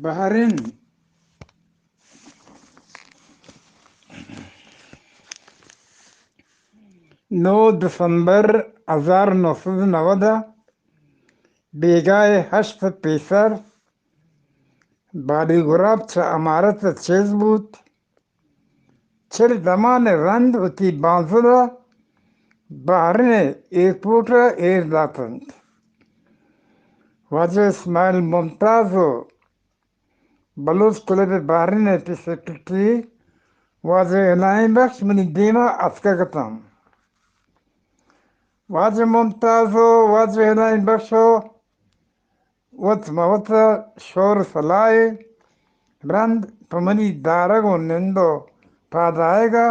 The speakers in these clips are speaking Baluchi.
بحرین، نو دسمبر ہزار نو سد نود ءَ، بیگاہ ءِ ہشت ءَ پیسر بالی گراب چہ امارت ءَ چست بوت۔ چل دمان ءَ رند وتی بانزل ءَ بحرین ءِ ایئرپورٹ ءَ ایر داتنت۔ واجہ اسماعیل ممتاز ءُ بلوچ کلب بحرین ءِ سیکرٹری واجہ الہی بخش منی دیم ءَ اتکگ اتاں۔ واجہ ممتاز ءُ واجہ الہی بخش ءُ وت مہ وت ءَ شور سلاہ ءَ رند پہ منی دارگ ءُ نند ءُ پادآیگ ءَ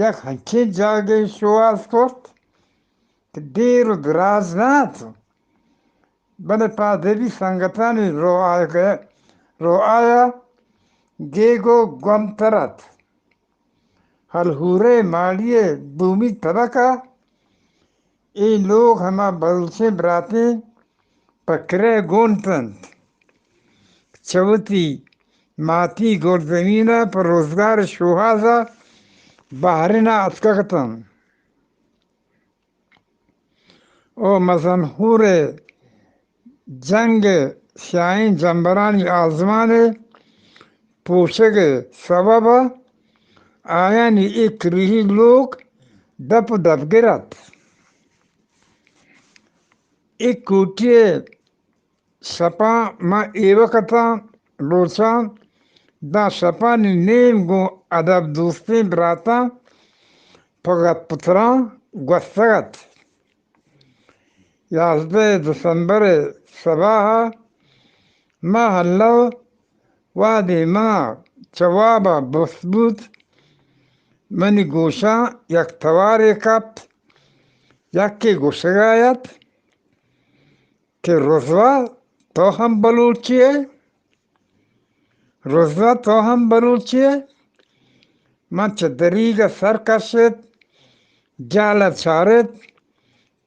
یک انچیں جاگہے شوہاز کرت کہ دیر ءُ دراج نہ ات، بلے پہ ادبی سنگتانی روآیگ ءَ، روآیگ ءَ گیگ ءُ گومتر ات۔ ہلہورہ ماڑی ءِ دومی تبک ءَ اے لوگ ہما بلوچیں براتیں پہ کرا گون اتنت، چہ وتی ماتی گلزمین ءَ پہ روزگار ءِ شوہاز ءَ بحرین ءَ اتکگ اتنت۔ ءُ مزن ہور ءِ جنگ ءِ سیاہیں جمبرانی آزمان ءِ پوشگ ءِ سبب ءَ آیانی اے کریہی لوگ دپ ءُ دپگر ات۔ اے کوٹی ءِ شپاں من ایوک اتاں، روچاں داں شپانی نیم گوں ادب دوستیں براتاں پہ گپ ءُ تراں گوستگ ات۔ یازدہ دسمبر ءِ سباہ ءَ ماہ اللہ وہدے من ءَ چہ واب ءَ بست بوت، منی گوشاں یک توارے کپت، یکے گوشگ ءَ ات کہ رضویٰ، تو ہم بلوچے ئے؟ رضویٰ، تو ہم بلوچے ئے؟ من چہ دریگ ءَ سر کشت، جہل ءَ چارت،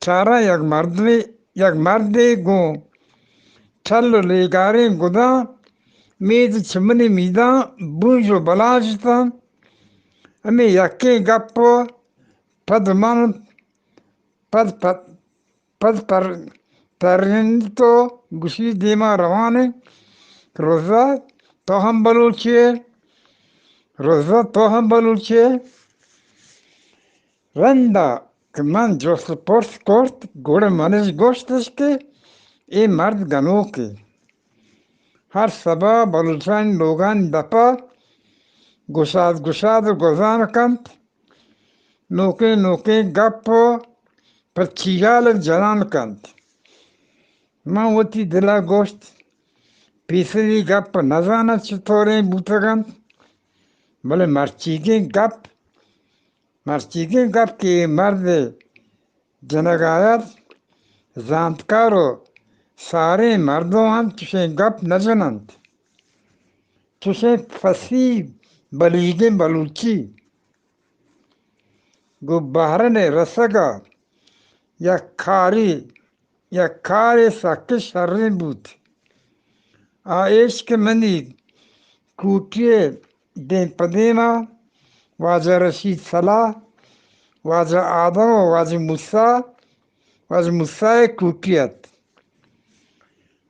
چاراں یک مردمے، یک مردے گوں ٹل ءُ لیگاریں گداں مید چہ منی میداں بونج ءُ بلاج اتاں۔ ہمے یکیں گپ ءَ پد من پد، پد، پد پر، پرینت ءُ گوشی دیما روان ایں، رضویٰ، تو ہم بلوچے ئے؟ رضویٰ، تو ہم بلوچے ئے؟ رندا کہ من جست ءُ پرس کرت، گڑا منش گوشتش کہ اے مرد گنوکے۔ ہر سباہ بلوچانی لوگانی دپ ءَ گشاد گشاد ءُ گوزان کنت۔ نوکیں نوکیں گپ ءُ پہ چیگال جنان کنت۔ من وتی دل ءَ گوشت، پیسری گپ نزاناں چطوریں بوتگ انت، بلے مرچیگیں گپ، مرچیگیں گپ کہ اے مرد جنگ ءَ ات، زانتکار ءُ ساریں مردم ہم چشیں گپ نہ جن انت۔ چشیں فصیح بلیگیں بلوچی گوں بحرین ءَ رسگ ءَ یک کارے، یک کارے سکیں شریں بوت۔ آ ایش کہ منی کوٹی ءِ دیم پہ دیم ءَ واجہ رشید سلاہ، واجہ آدم ءُ واجہ موسی، واجہ موسی ءِ کوٹی ات۔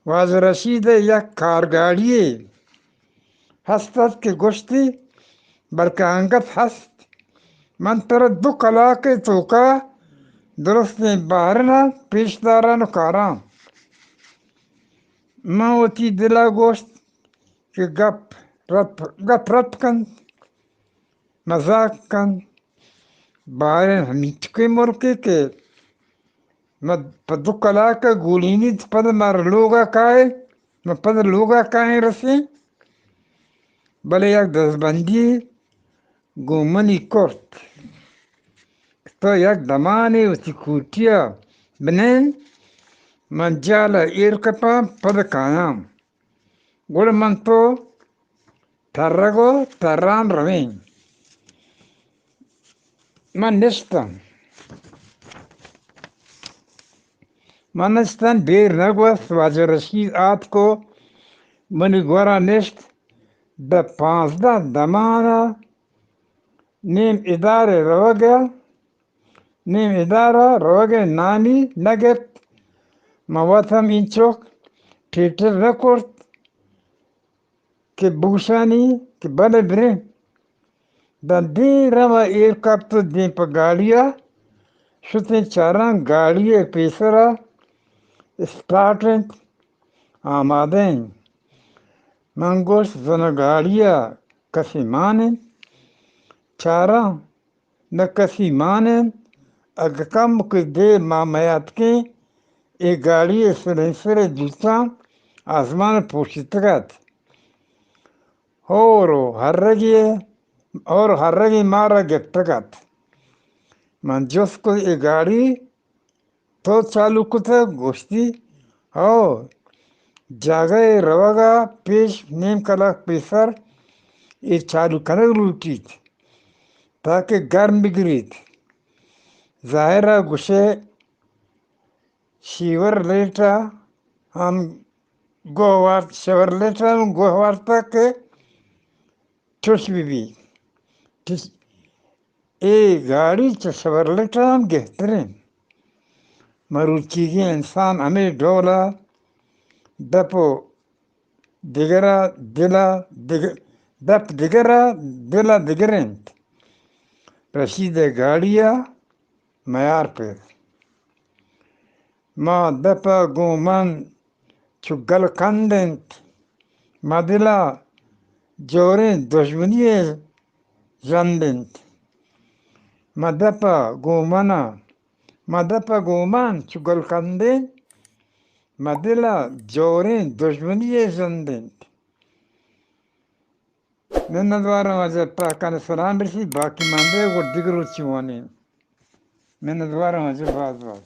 واجہ رشید ءِ یک کارگاڑی یے ہست ات کہ گوشتی، بلکہ انگت ہست، من ترا دو کلاک ءِ توکا درستیں بحرین ءَ پیش داراں ءُ کاراں۔ من وتی دل ءَ گوشت کہ گپ رپ، گپ رپ کنت، مزاک کنت۔ بحرین ہمیچکیں ملکے کہ ما پہ دو کلاک ءَ گولینیت، پد مارا لوگ ءَ کائے، ما پد لوگ ءَ کائیں رسیں۔ بلے یک دزبندی گوں منی کرت، تو یک دمانے وتی کوٹی ءَ بنند، من جال ءَ ایر کپاں، پد کایاں۔ گڑا من تو ترگ ءُ تران رویں۔ من نشتاں۔ من نشتاں، دیر نہ گوست، واجہ رشید آتک ءُ منی گورا نشت، دہ پانزدہ دمان ءَ نیم ادارے روگ ءَ، نیم ادارہ روگ ءَ نامی نہ گپت۔ من وت ہم اینچک ٹیٹر نہ کرت کہ بگوشانی کہ بلے بریں۔ داں دیم ءَ ایر کپت ءُ دیم پہ گاڑی ءَ شتیں، چاراں گاڑی ءِ پیسر ءَ اسٹارٹ اِنت، آمادہ اِنت۔ من گوشت، زنا گاڑی ءَ کسے مان اِنت؟ چاراں نہ کسے مان اِنت۔ اگہ کمکے دیر ما میاتکیں، اے گاڑی ءِ سلینسر ءِ دوتاں آزمان ءَ پوشتگ اَت۔ ہور ءُ ہرگی، ہور ءُ ہرگی مارا گپتگ اَت۔ من جست کت، اے گاڑی تو چالو کتگ؟ گوشتی، ہو، جاگہ ءِ روگ ءَ پیش نیم کلاک پیسر اے چالو کنگ لوٹیت تاکہ گرم بگریت۔ ظاہر ءَ گوشئے شیورلیٹ ءَ ہم گوہ وارت، شیورلیٹ ءَ ہم گوہ وارتگ کہ چش بہ بیت۔ چش-، اے گاڑی چہ شیورلیٹ ءَ ہم گہتر اِنت۔ مروچیگیں انسان ہمے ڈول ءَ دپ ءُ دگر ءَ دل ءَ دگ-، دپ دگر ءَ دل ءَ دگر اِنت۔ رشید ءِ گاڑی ءَ میار پر۔ ما دپ ءَ گوں من چو گل کند اِنت، ما دل ءَ جوریں دژمنی ءِ ژند اِنت۔ ما دپ ءَ گوں من ءَ، ما دپ ءَ گوں من چو گل کند اِنت، ما دل ءَ جوریں دژمنی ءِ ژند اِنت۔ منتوارم واجہ، پاکان سلام رسی، باقی ماندے گڑا دگہ روچی وانیں۔ منتوارم واجہ، باز باز۔